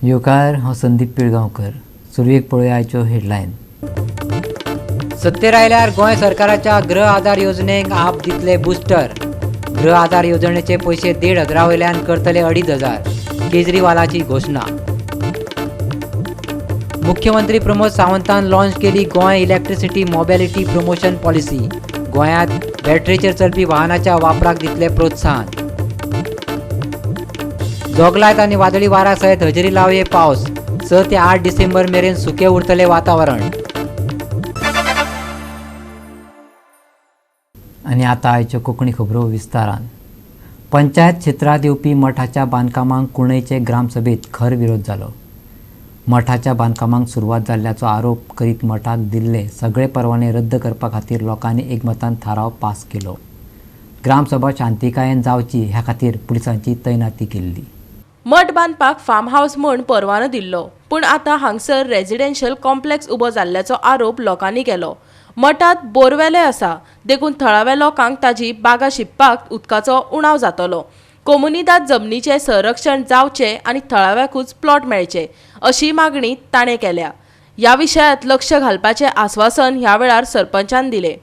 येवकार, हांव संदीप पिळगांवकर. सुरवेक पळोवया आयच्यो हेडलायन. सत्तेर आयल्यार गोंय सरकाराच्या गृह आधार योजनेक आप दितले बुस्टर. गृह आधार येवजणेचे पयशे 1,500 वयल्यान करतले 2,500, केजरीवालाची घोशणा. मुख्यमंत्री प्रमोद सावंतान लॉन्च केली Goa electricity mobility promotion policy. गोंयांत बॅटरीचेर चलपी वाहनाच्या वापराक दितले प्रोत्साहन. जोगलायत आनी वादळी वारा सयत हजेरी लावये पावस. 6 ते 8 डिसेंबर मेरेन सुकें उरतलें वातावरण. आनी आतां आयच्यो कोंकणी खबरो विस्तारान. पंचायत क्षेत्रांत येवपी मठाच्या बांदकामांक कुंडयचे ग्रामसभेत खर विरोध जालो. मठाच्या बांदकामांक सुरवात जाल्ल्याचो आरोप करीत मठाक दिल्ले सगळे परवाने रद्द करपा खातीर लोकांनी एकमतान थाराव पास केलो. ग्रामसभा शांतिकायेन जावची ह्या खातीर पुलिसांची तैनाती केल्ली. मठ बांदपाक फार्म हावस म्हूण परवानो दिल्लो, पूण आतां हांगसर रेजिडेन्शियल कॉम्प्लेक्स उबो जाल्ल्याचो आरोप लोकांनी केलो. मठांत बोरवेलय आसा, देखून थळाव्या लोकांक ताजी बागा शिंपपाक उदकाचो उणाव जातलो. कोमुनिदाद जमनीचें संरक्षण जावचें आनी थळाव्याकूच प्लॉट मेळचे अशी मागणी ताणें केल्या. ह्या विशयांत लक्ष घालपाचें आस्वासन ह्या वेळार सरपंचान दिलें.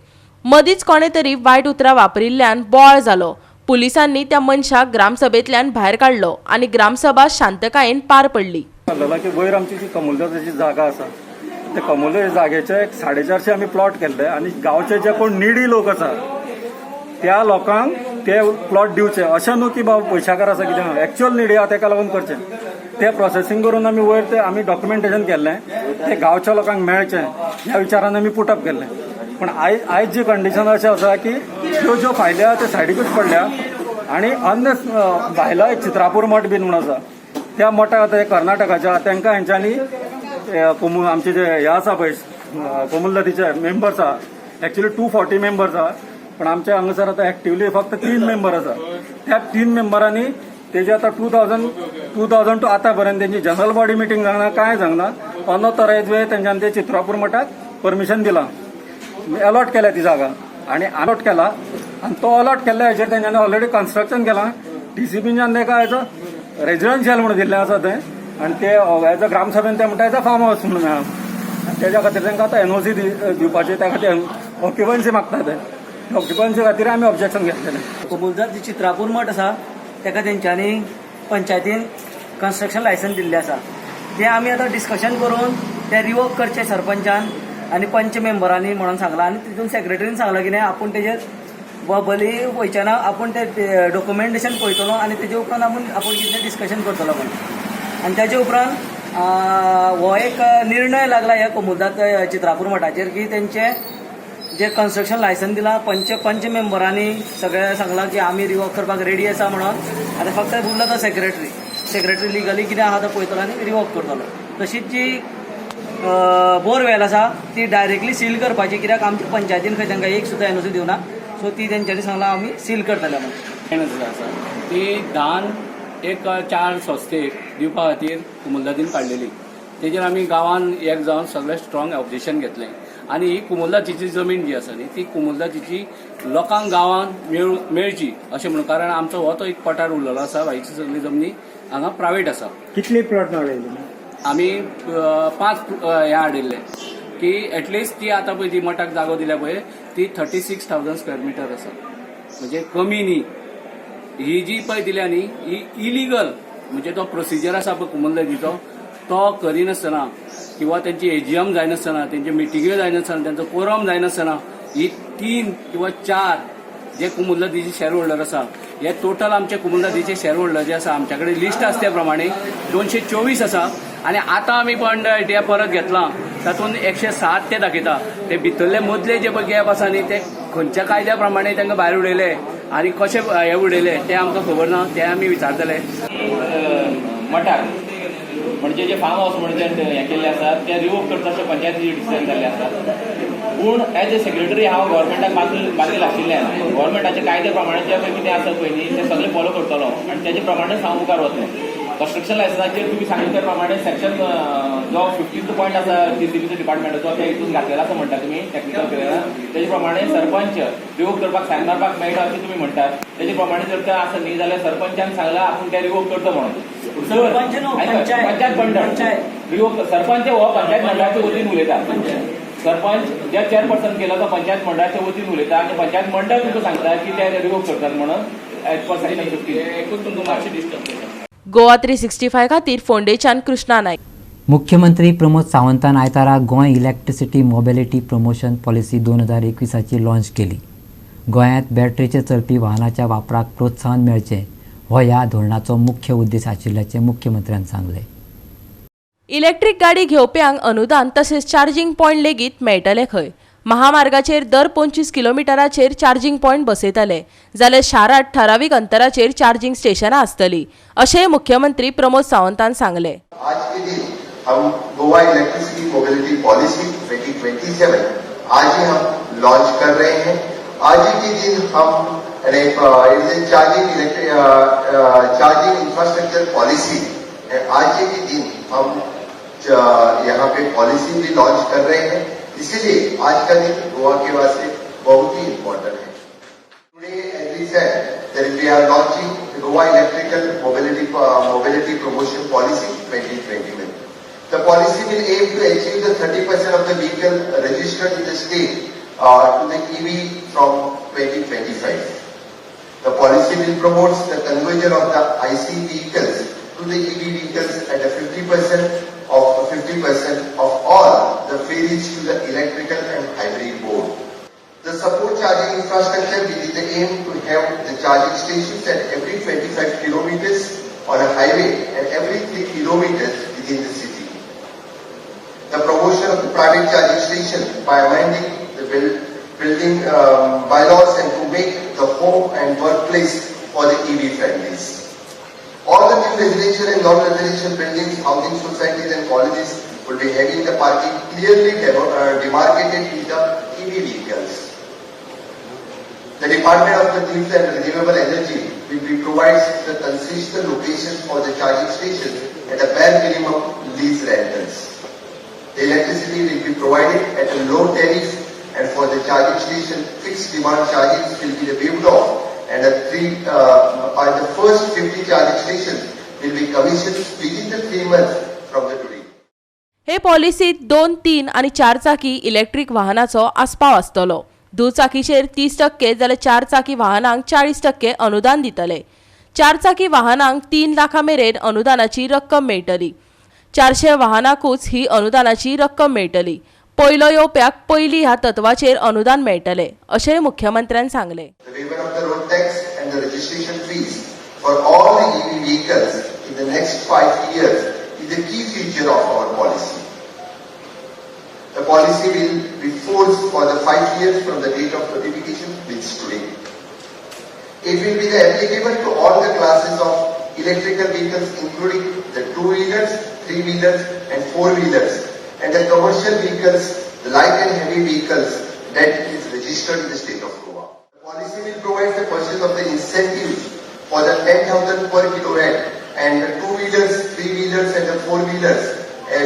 मदींच कोणें तरी वायट उतरां वापरिल्ल्यान बोवाळ जालो. पुलिसांनी त्या मनशाक ग्रामसभेंतल्यान भायर काडलो आनी ग्रामसभा शांतकायेन पार पडली. की वयर आमची जी कमुलदाची जागा आसा त्या कमुलदाच्या जागेचे 450 आमी प्लॉट केल्ले आनी गांवचे जे कोण निडी लोक आसा त्या लोकांक ते प्लॉट दिवचे, अशें न्हू की बाबा पयशाकार आसा कितें, एक्चुअल निडी आसा तेका लागून करचें. ते प्रोसेसींग करून आमी वयर ते आमी डॉक्युमेंटेशन केल्लें, ते गांवच्या लोकांक मेळचें ह्या विचारान आमी पुटअप केल्लें. पूण आयज जी कंडिशन अशें आसा की त्यो ज्यो फायली आसा त्यो सायडीकूच पडल्या आनी अन्य भायलो एक चित्रापूर मठ बीन म्हूण आसा त्या मठाक आतां कर्नाटकाच्या तांकां हेंच्यांनी आमचे जे हे आसा पळय कोमुलदादीचे मेंबर्स आसा, एक्चुअली 240 मेंबर्स आसा, पण आमच्या हांगासर आतां एक्टिवली फक्त 3 मेंबर आसा. त्या 3 मेंबरांनी तेजे आतां 2002 आतां पर्यंत तेंची जनरल बॉडी मिटींग जावना, कांय जावना. अनऑथरायज वे तेंच्यान ते चित्रापूर मठाक परमिशन दिलां, अलॉट केल्या ती जागा आनी अलॉट केला आनी तो अलॉट केल्ल्या हेचेर तेंच्यांनी ऑलरेडी कन्स्ट्रक्शन केलां. टीसीपीच्यान तेका एज अ रेजिडेन्शियल म्हणून दिल्लें आसा तें आनी ते एज अ ग्रामसभेन ते म्हणटा एज अ फार्म हावस म्हणून मेळ्ळा आनी तेज्या खातीर तांकां आतां एनओसी दिवपाची, त्या खातीर ऑक्युपन्सी मागता ते ऑक्युपन्सी खातीर आमी ऑब्जेक्शन घेतलेलें. कबुलदार जी चित्रापूर मठ आसा तेका तेंच्यांनी पंचायतीन कन्स्ट्रक्शन लायसन्स दिल्लें आसा, तें आमी आतां डिस्कशन करून तें रिवोक करचें सरपंचान आनी पंच मेंबरांनी म्हणून सांगलां आनी तितून सेक्रेटरीन सांगलां कितें आपूण तेजेर बली वयचे ना, आपूण ते डॉक्युमेंटेशन पळयतलो आनी तेजे उपरांत आपूण कितें डिस्कशन करतलो म्हण. आनी तेजे उपरांत हो एक निर्णय लागला ह्या कोमुलदाद चित्रापूर मठाचेर की तेंचे जे कन्स्ट्रक्शन लायसन दिलां पंच मेंबरांनी सगळें सांगलां की आमी रिवोक करपाक रेडी आसा म्हणून. आतां फक्त उरला तो सेक्रेटरी लिगली कितें आहा तो पळयतलो आनी रिवोक करतलो. तशीच जी बोरवेल आसा ती डायरेक्टली सील करपाची, कित्याक आमच्या पंचायतीन खंय तांकां एक सुद्दां एनओसी दिवना, सो ती तेंच्यांनी सांगलां आमी सील करतले म्हणून. आसा ती धान एक 4 संस्थेक दिवपा खातीर कुमुलदादीन काडलेली, तेजेर आमी गांवान एक जावन सगळें स्ट्रॉंग ऑब्जेक्शन घेतलें. आनी ही कुमुलदादीची जमीन जी आसा न्ही ती कुमुलदादीची लोकांक गांवान मेळची अशें म्हणून, कारण आमचो हो तो एक पठार उरलेलो आसा, बाकीची सगळी जमनी हांगा प्रायवेट आसा. कितले प्लॉट मेळ्ळे? आमी 5 हे हाडिल्ले की एटलिस्ट ती आतां पळय ती मठाक जागो दिल्या पळय ती 36,000 स्क्वेअर मिटर आसा, म्हणजे कमी न्ही. ही जी पळय दिल्या न्ही ही इलिगल, म्हणजे तो प्रोसिजर आसा पळय कुमुलदादीचो तो करिनासतना किंवा त्यांची एजीएम जायनासतना, त्यांच्यो मिटिंग्यो जायनासतना, त्यांचो कोरम जायनासतना ही 3 किंवा 4 जे कुमुलदादीचे शेअर होल्डर आसा, हे टोटल आमचे कुमुलदादीचे शेअर होल्डर जे आसा आमच्या कडेन लिस्ट आसा त्या प्रमाणे 224 आसा. आनी आतां आमी पण ते परत घेतलां तातूंत 107 ते दाखयता. ते भितरले मदले जे पळय गॅप आसा न्ही ते खंयच्या कायद्या प्रमाणे तांकां भायर उडयले आनी कशे हे उडयले ते आमकां खबर ना, ते आमी विचारतले. मठाक म्हणजे जे फार्म हावस म्हणजे हें केल्लें आसा ते रिवोक करता अशें पंचायतीचे डिसिजन जाल्लें आसा. पूण एज अ सेक्रेटरी हांव गव्हर्मेंटाक बांदील आशिल्ल्यान गव्हर्मेंटाचे कायद्या प्रमाणे जे कितें आसा पळय न्ही तें सगळें फॉलो करतलो आनी तेजे प्रमाणेच हांव मुखार वतलें. कन्स्ट्रक्शन लायसन्साचेर तुमी सांगितल्या प्रमाणे सेक्शन जो 15th point आसा टीसीपीच्या डिपार्टमेंटाचो त्या हितून घातलेलो आसा म्हणटा तुमी टॅक्निकल केलेला, तेजे प्रमाणे सरपंच रिवोक करपाक सायन मारपाक मेळटा अशें तुमी म्हणटात. तेजे प्रमाणे जर तें आसा न्ही जाल्यार सरपंचान सांगलां आपूण तें रिवोक करता म्हणून. सरपंच न्हू, पंचायत. पंचायत मंडळ पंचायत. रिवोक सरपंच हो पंचायत मंडळाच्या वतीन उलयता. सरपंच जे चेअरपर्सन केला तो पंचायत मंडळाच्या वतीन उलयता आनी पंचायत मंडळ तुमकां सांगता की ते रिवोक करतात म्हणून एज पर सेक्शन 15. एकूच तुमकां मातशें डिस्टर्ब करता. गोवा 365 खातीर फोंडेच्यान कृष्णा नायक. मुख्यमंत्री प्रमोद सावंतान आयतारा Goa electricity mobility promotion policy 2021 launch केली. गोंयांत बॅटरीचेर चलपी वाहनाच्या वापराक प्रोत्साहन मेळचें हो ह्या धोरणाचो मुख्य उद्देश आशिल्ल्याचें मुख्यमंत्र्यान सांगलें. इलेक्ट्रीक गाडी घेवप्यांक अनुदान तशेंच चार्जिंग पॉयंट लेगीत मेळटले खंय. महामार्गाचेर दर 25 किलोमिटराचेर चार्जिंग पॉयंट बसयतले जाल्यार शारांत ठरावीक अंतराचेर चार्जिंग स्टेशनां आसतली अशेंय मुख्यमंत्री प्रमोद सावंतान सांगलें. आज के दिन हम गोवा इलेक्ट्रिसिटी मोबिलिटी पॉलिसी 2027 आज ही हम लॉन्च कर रहे हैं. आज ही के दिन हम चार्जिंग इंफ्रास्ट्रक्चर पॉलिसी आज ही के दिन हम यहाँ पे पॉलिसी भी लॉन्च कर रहे हैं. इसीलिए आज का दिन गोवा के वास्ते बहुत ही इम्पोर्टेंट है. Today, as we said, that we are launching the Goa Electrical Mobility Promotion Policy 2021. The policy will aim to achieve the 30% of the vehicle registered in the state to the EV from 2025. The policy will promote the conversion of the IC vehicles to the EV vehicles at a 50% of all the ferries to the electrical and hybrid board. The support charging infrastructure with the aim to have the charging stations at every 25 kilometers on a highway and every 3 kilometers within the city. The promotion of the private charging station by amending the building bylaws and to make the home and workplace for the EV families. All the new residential and non-residential buildings, housing societies and colleges will be having the parking clearly demarcated with the EV vehicles. The Department of the New and Renewable Energy will be provides the consistent location for the charging stations at a bare minimum lease rentals. The electricity will be provided at a low tariff, and for the charging station, fixed demand charges will be waived off, and the first 50 charging stations will be commissioned within the 3 months from the today. हे पॉलिसीत 2, 3 आनी 4 चाकी electric वाहनाचो आस्पाव आसतलो. दुचाकीचेर 30% जाल्यार 4 चाकी वाहनांक 40% अनुदान दितले. 4 चाकी वाहनांक 3 लाखां मेरेन अनुदानाची रक्कम मेळटली. 400 वाहनांकूच ही अनुदानाची रक्कम मेळटली. पयलो येवप्याक पयली ह्या तत्वाचेर अनुदान मेळटले अशेंय मुख्यमंत्र्यान सांगलें. The waiver of the road tax and the registration fees for all the EV vehicles in the next 5 years is a key feature of our policy. The policy will be forced for the 5 years from the date of notification, which is today. It will be the applicable to all the classes of electrical vehicles, including the 2-wheelers, 3-wheelers and 4-wheelers, and the commercial vehicles, the light and heavy vehicles that is registered in the state of Goa. The policy will provide the purchase of the incentives for the 10,000 per kilowatt and the 2-wheelers, 3-wheelers and the 4-wheelers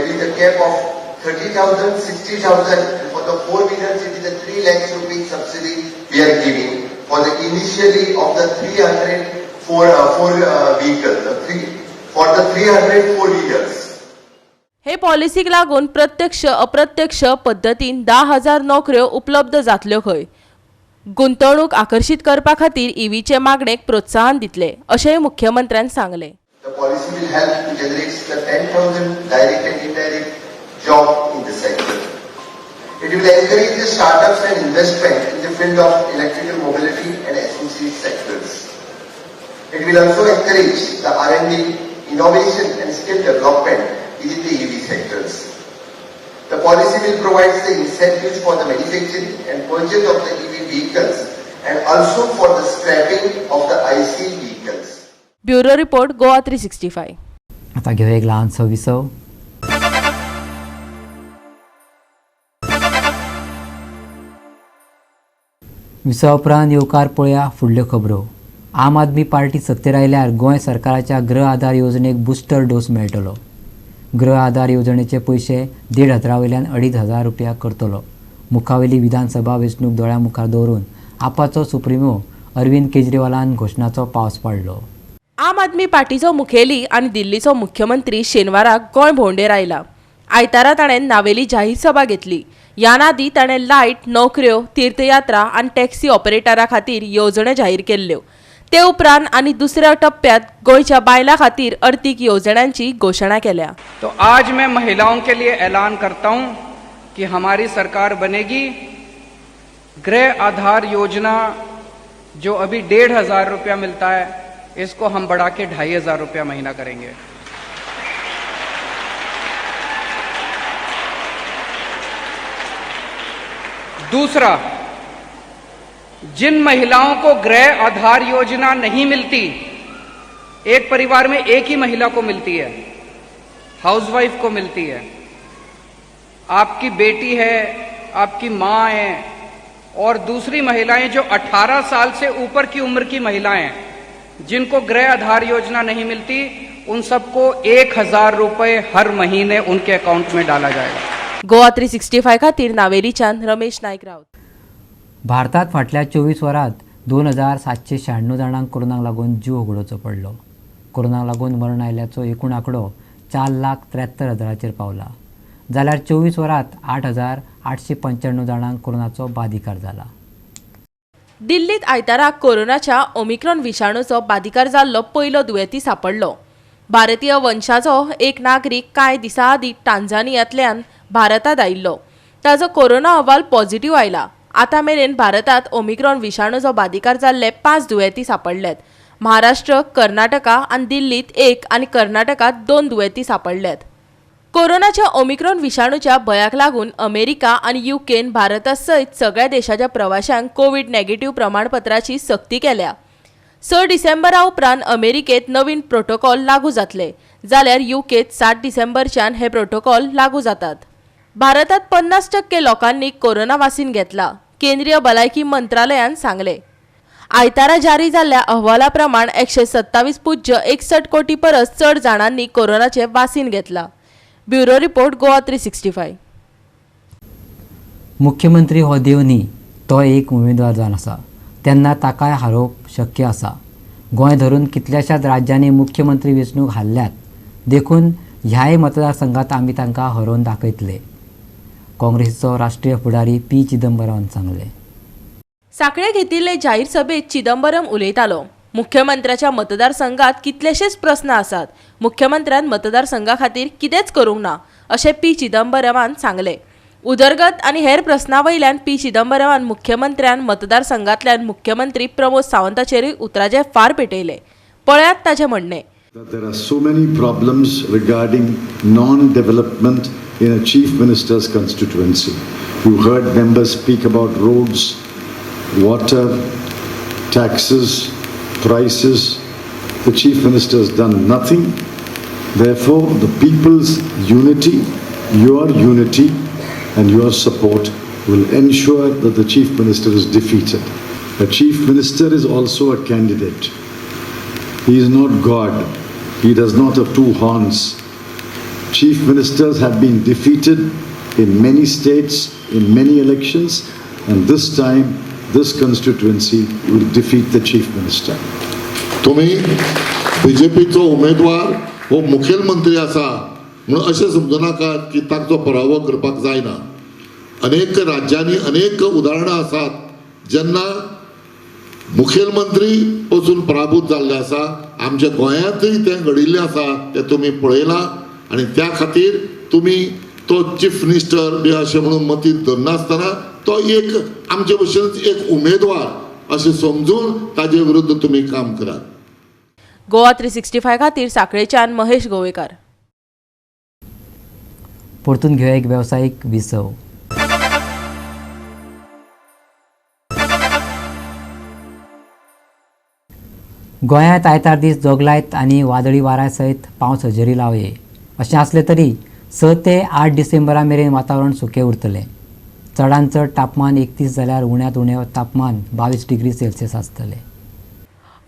with a cap of 30,000, 60,000, and for the 4-wheelers it is a 3 lakhs rupees subsidy we are giving for the initially of the 304 vehicles, for the 304 wheelers. हे पॉलिसीक लागून प्रत्यक्ष अप्रत्यक्ष पद्दतीन 10,000 नोकऱ्यो उपलब्ध जातल्यो खंय. गुंतवणूक आकर्शीत करपा खातीर ईव्हीचे मागणेक प्रोत्साहन दितले अशेंय मुख्यमंत्र्यान सांगलें. The policy will help to generate the 10,000 direct and indirect job in the sector. It will encourage the startups and investment in the field of electrical mobility and associated sectors. It will also encourage the R&D, innovation and skill development within the EV sectors. The policy will provide the incentives for the manufacturing and purchase of the EV vehicles and also for the scrapping of the IC vehicles. Bureau report, Goa 365. आता घेऊया एक लहानसो विसव. विसवा उपरांत येवकार पळया फुडल्यो खबरो. आम Aadmi party सत्तेर आयल्यार गोंय सरकाराच्या गृह आधार योजनेक बुस्टर डोस मेळटलो. गृह आधार येवजणेचे पयशे 1,500 वयल्यान 2,500 रुपया करतलो. मुखावेली विधानसभा वेंचणूक दोळ्या मुखार दवरून आपाचो सुप्रिमो अरविंद केजरीवालान घोशणाचो पावस पाडलो. आम आदमी पार्टीचो मुखेली आनी दिल्लीचो मुख्यमंत्री शेनवाराक गोंय भोंवडेर आयला. आयतारा ताणें नावेली जाहीर सभा घेतली. ह्यान आदीं ताणें लायट, नोकऱ्यो, तीर्थयात्रा आनी टॅक्सी ऑपरेटरा खातीर येवजण्यो जाहीर केल्ल्यो. ते उपरांत आनी दुसऱ्या टप्प्यात गोंयच्या बायलां खातीर अर्थीक येवजण्यांची घोशणा केल्या. तो आज मैं महिलाओं के लिए ऐलान करता हूं कि हमारी सरकार बनेगी. गृह आधार योजना जो अभी 1,500 रुपया मिलता है, इसको हम बढ़ा के 2,500 रुपया महीना करेंगे. दूसरा, जिन महिलाओं को गृह आधार योजना नहीं मिलती, एक परिवार में एक ही महिला को मिलती है, हाउसवाइफ को मिलती है, आपकी बेटी है, आपकी माँ है और दूसरी महिलाएं जो 18 साल से ऊपर की उम्र की महिलाएं हैं, जिनको गृह आधार योजना नहीं मिलती, उन सबको 1,000 रुपए हर महीने उनके अकाउंट में डाला जाएगा. गोवा 365 खातीर नावेलीच्यान रमेश नायक राऊत. भारतात फाटल्या 24 वरांत 2796 जाणांक कोरोनाक लागून जीव होगडोवचो पडलो. कोरोनाक लागून मरण आयिल्ल्याचो एकूण आंकडो 4,73,000 पावला. जाल्यार 24 वरांत 8,895 जाणांक कोरोनाचो बादिकार जाला. दिल्लीत आयतारा कोरोनाच्या ओमिक्रॉन विशाणूचो बादिकार जाल्लो पयलो दुयेंती सापडलो. भारतीय वंशाचो एक नागरीक कांय दिसां आदीं टांझानियांतल्यान भारतांत आयिल्लो. ताजो कोरोना अहवाल पॉझिटिव्ह आयला. आतां मेरेन भारतांत ओमिक्रॉन विशाणूचो बादिकार जाल्ले 5 दुयेंती सापडल्यात. महाराष्ट्र, कर्नाटका आनी दिल्लीत 1 आनी कर्नाटकांत 2 दुयेंती सापडल्यात. कोरोनाच्या ओमिक्रॉन विशाणूच्या भंयाक लागून अमेरिका आनी युकेन भारता सयत सगळ्या देशाच्या प्रवाशांक कोवीड नेगेटिव्ह प्रमाणपत्राची सक्ती केल्या. 6 डिसेंबरा उपरांत अमेरिकेत नवीन प्रोटोकॉल लागू जातले, जाल्यार युकेत 7 डिसेंबरच्यान हे प्रोटोकॉल लागू जातात. भारतात 50% लोकांनी कोरोना वासीन घेतला, केंद्रीय भलायकी मंत्रालयान सांगले. आयतारा जारी जाल्ल्या अहवाला प्रमाण 127.61 कोटी परस चड जाणांनी कोरोनाचे वासीन घेतला. Bureau report, Goa 365. मुख्यमंत्री हो देव न्ही, तो एक उमेदवार जावन आसा, तेन्ना ताकाय हारोवप शक्य आसा. गोंय धरून कितल्याशाच राज्यांनी मुख्यमंत्री वेंचणूक हारल्यात, देखून ह्याय मतदारसंघात आमी तांकां हरोवन दाखयतले, काँग्रेसीचो राष्ट्रीय फुडारी पी चिदंबरमान सांगलें. साखळे घेतिल्ले जाहीर सभेत चिदंबरम उलयतालो. मुख्यमंत्र्याच्या मतदारसंघात कितलेशेच प्रस्न आसात, मुख्यमंत्र्यान मतदारसंघा खातीर कितेंच करूंक ना अशें पी चिदंबरमान सांगलें. उदरगत आनी हेर प्रस्ना वयल्यान पी चिदंबरमान मुख्यमंत्र्यान मतदारसंघांतल्यान मुख्यमंत्री प्रमोद सावंताचेरूय उतराचे फार पेटयले. पळयात ताचें म्हणणें. There are so many problems regarding non-development in a chief minister's constituency. You heard members speak about roads, water, taxes, prices. The chief minister has done nothing. Therefore, the people's unity, your unity and your support will ensure that the chief minister is defeated. The chief minister is also a candidate. He is not God. He does not have two horns. Chief ministers have been defeated in many states, in many elections, and this time, this constituency will defeat the chief minister. तुम्ही बीजेपीचो उमेदवार हो मुखेलमंत्री आसा म्हणून अशें समजू नाकात की तांचो पराभव करपाक जायना. अनेक राज्यांनी अनेक उदाहरणां आसात जेन्ना मुखेलमंत्री पसून पराभूत जाल्ले आसा. आमच्या गोंयांतूय तें घडिल्लें आसा, तें तुमी पळयलां आनी त्या खातीर तुमी तो चीफ मिनिस्टर बी अशें म्हणून मतींत धरनासतना तो एक आमचे भशेनच एक उमेदवार अशें समजून ताजे विरुद्ध तुमी काम करात. गोवा 365 खातीर साखळेच्यान महेश गोवेकार. परतून घेवया एक वेवसायीक विसव. गोंयांत आयतार दीस जोगलायत आनी वादळी वाऱ्या सयत पावस हजेरी लावये. अशें आसलें तरी 6 ते 8 डिसेंबरा मेरेन वातावरण सुकें उरतलें. चडांत चड तापमान 31 जाल्यार उण्यांत उणें तापमान 22 डिग्री सेल्सियस आसतलें.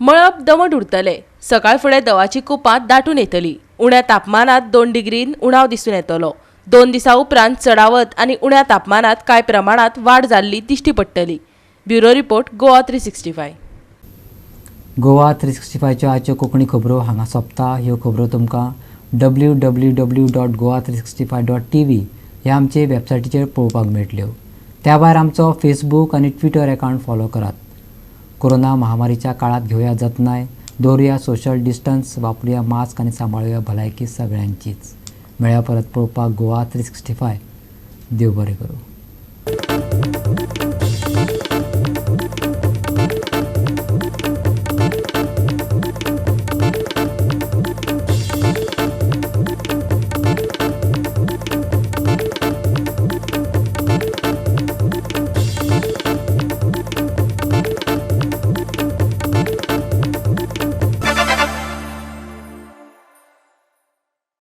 मळब दमट उरतलें. सकाळ फुडें दवाची कुपां दाटून येतली. उण्या तापमानांत 2 डिग्रीन उणाव दिसून येतलो. 2 दिसां उपरांत चडावत आनी उण्या तापमानांत कांय प्रमाणांत वाड जाल्ली दिश्टी पडटली. Bureau report, Goa 365. Goa 365च्यो आजच्यो Konkani खबरो हांगा सोंपता. ह्यो खबरो तुमकां www.goa365.tv ह्या आमचे वेबसायटीचेर पळोवपाक मेळटल्यो. त्या भायर आमचो फेसबूक आनी ट्विटर अकावंट फॉलो करात. कोरोना महामारीच्या काळात घेवया जतनाय, दवरुया सोशल डिस्टन्स, वापरुया मास्क आनी सांबाळुया भलायकी सगळ्यांचीच. मेळया परत पळोवपाक गोवा 365. देव बरें करूं.